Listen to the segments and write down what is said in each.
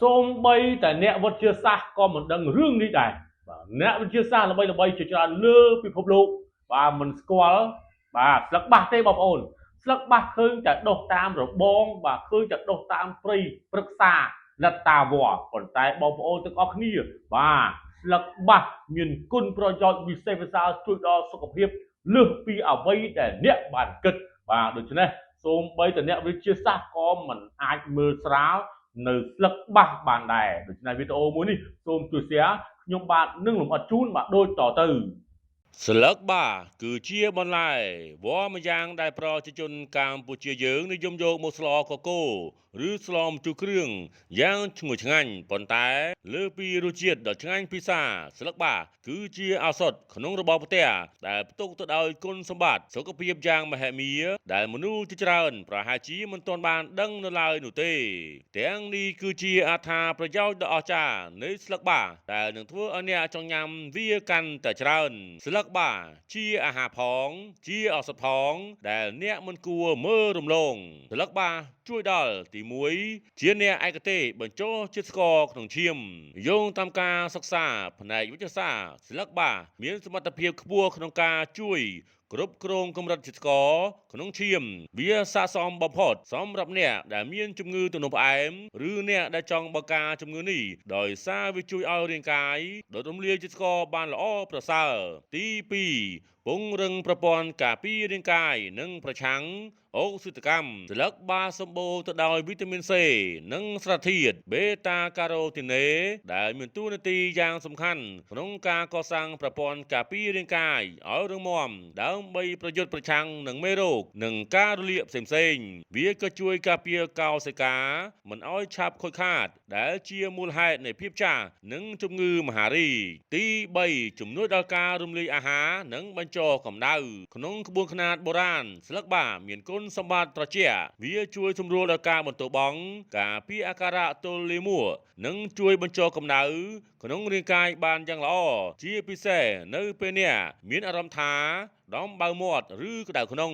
សូម្បីតែអ្នកវិទ្យាសាស្ត្រក៏មិនដឹងរឿងនេះដែរបាទអ្នកវិទ្យាសាស្ត្រល្បីៗជាច្រើនលើពិភពលោកបាទមិនស្គាល់បាទស្លឹកបាសទេបងប្អូនស្លឹកបាសឃើញតែដុះតាមរបងបាទឃើញតែដុះតាមព្រៃព្រឹក្សាលត្តាវ័ប៉ុន្តែបងប្អូនទាំងអស់គ្នាបាទស្លឹកបាសមានគុណប្រយោជន៍វិសេសវិសាលជួយដល់សុខភាពលើសពីអ្វីដែលអ្នកបានគិតបាទដូច្នេះសូម្បីតែអ្នកវិទ្យាសាស្ត្រក៏មិនអាចមើលស្រាល នៅស្លឹកបាសបានដែរដូច្នេះវីដេអូមួយនេះសូមជួយ share ខ្ញុំបាទនឹងលំអិតជូនបាទដូចតទៅ ស្លឹកបាគឺជាបន្លែវល្លិម្យ៉ាងដែលប្រជាជនកម្ពុជាយើងនិយមយកមកស្លកកូឬស្លម្ជូរគ្រឿងយ៉ាងឈ្ងុយឆ្ងាញ់ប៉ុន្តែលើពីរសជាតិដ៏ឆ្ងាញ់ពិសាស្លឹកបាគឺជាឱសថក្នុងរបបផ្ទះដែលផ្ទុកទៅដោយគុណសម្បត្តិសុខភាពយ៉ាងមហិមាដែលមនុស្សជាច្រើនប្រហែលជាមិនទាន់បានដឹងនៅឡើយនោះទេទាំងនេះគឺជាអត្ថប្រយោជន៍ដ៏អស្ចារ្យនៃស្លឹកបាដែលនឹងធ្វើឲ្យអ្នកចង់ញ៉ាំវាកាន់តែច្រើនស្លឹកបាជាអាហារផង ជាឱសថផងដែលអ្នកមិនគួរមើលរំលងស្លឹកបាជួយដល់ទី1ជាអ្នកឯកទេសបញ្ចុះជាតិស្ករក្នុងឈាមយោងតាមការសិក្សាផ្នែកវិទ្យាសាស្ត្រស្លឹកបាមានសមត្ថភាពខ្ពស់ក្នុងការជួយគ្រប់គ្រងកម្រិតជាតិស្ករក្នុងឈាមវាស័ក្តិសមបំផុតសម្រាប់អ្នកដែលមានជំងឺទឹកនោមផ្អែមឬអ្នកដែលចង់បង្ការជំងឺនេះដោយសារវាជួយឲ្យរាងកាយដុតរំលាយជាតិស្ករបានល្អប្រសើរទី2ពង្រឹងប្រព័ន្ធការពាររាងកាយនិងប្រឆាំងអូស៊ីតកម្មស្លឹកបាសម្បូរទៅដោយវីតាមីន C និងសារធាតុបេតាការ៉ូទីណេដែលមានតួនាទីយ៉ាងសំខាន់ក្នុងការកសាងប្រព័ន្ធការពាររាងកាយឲ្យរឹងមាំដើម្បីប្រយុទ្ធប្រឆាំងនឹងមេរោគនិងការរលាកផ្សេងៗវាក៏ជួយការពារកោសិកាមិនឲ្យឆាប់ខូចខាតដែលជាមូលហេតុនៃភាពចាស់និងជំងឺមហារីកទី3ជំនួយដល់ការរំលាយអាហារនិងបញ្ចុះកម្ដៅក្នុងក្បួនខ្នាតបុរាណស្លឹកបាមានគុណសម្បត្តិត្រជាក់វាជួយសម្រួលដល់ការបន្ទោបង់ការពារអាការៈទល់លាមកនិងជួយបញ្ចុះកម្ដៅក្នុងរាងកាយបានយ៉ាងល្អជាពិសេសនៅពេលអ្នកមានអារម្មណ៍ថាដំបៅមាត់ឬក្តៅក្នុង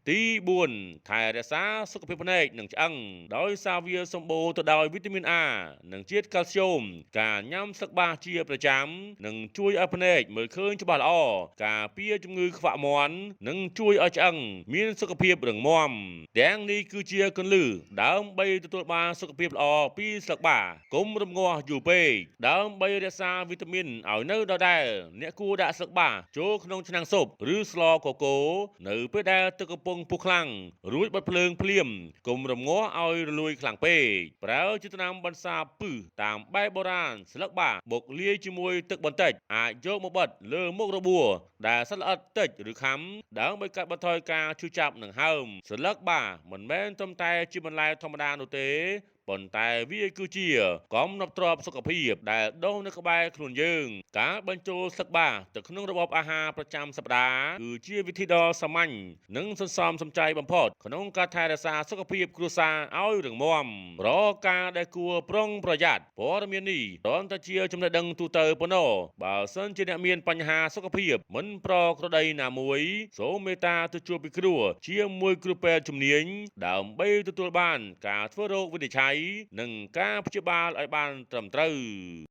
ទី4ថែរក្សាសុខភាពភ្នែកនិងឆ្អឹងដោយសារវាសម្បូរទៅដោយវីតាមីន A និងជាតិកាល់ស្យូមការញ៉ាំស្លឹកបាសជាប្រចាំនឹងជួយឲ្យភ្នែកមើលឃើញច្បាស់ល្អការពារជំងឺខ្វាក់មាន់និងជួយឲ្យឆ្អឹងមានសុខភាពរឹងមាំទាំងនេះគឺជាគន្លឹះដើម្បីទទួលបានសុខភាពល្អពីស្លឹកបាសកុំរំងាស់យូរពេកដើម្បីរក្សាវីតាមីនឲ្យនៅដដែលអ្នកគួរដាក់ស្លឹកបាសចូលក្នុងឆ្នាំងស៊ុបឬស្លកកូនៅពេលដែលទឹកកំពុងពុះខ្លាំងរួចបិទភ្លើងភ្លាមកុំរំងាស់ឲ្យរលួយខ្លាំងពេកប្រើជាថ្នាំបន្សាបពឹសតាមបែបបុរាណស្លឹកបាសបុកលាយជាមួយទឹកបន្តិចអាចយកមកបិទលើមុខរបួសដែលសត្វល្អិតតិចឬខាំដើម្បីកាត់បន្ថយការឈឺចាប់និងហើមស្លឹកបាមិនមែនត្រឹមតែជាបន្លែធម្មតានោះទេប៉ុន្តែវាគឺជាកំណប់ទ្រព្យសុខភាពដែលដុះនៅក្បែរខ្លួនយើងការបញ្ចូលស្លឹកបាទៅក្នុងរបបអាហារប្រចាំសប្តាហ៍គឺជាវិធីដ៏សាមញ្ញនិងសន្សំសំចៃបំផុតក្នុងការថែរក្សាសុខភាពគ្រួសារឲ្យរឹងមាំរកការដែលគួរប្រុងប្រយ័ត្នព័ត៌មាននេះគ្រាន់តែជាចំណេះដឹងទូទៅប៉ុណ្ណោះបើសិនជាអ្នកមានបញ្ហាសុខភាពមិនប្រក្រតីណាមួយសូមមេត្តាទៅជួបពិគ្រោះជាមួយគ្រូពេទ្យជំនាញដើម្បីទទួលបានការធ្វើរោគវិនិច្ឆ័យនិងការព្យាបាលឲ្យបានត្រឹមត្រូវ។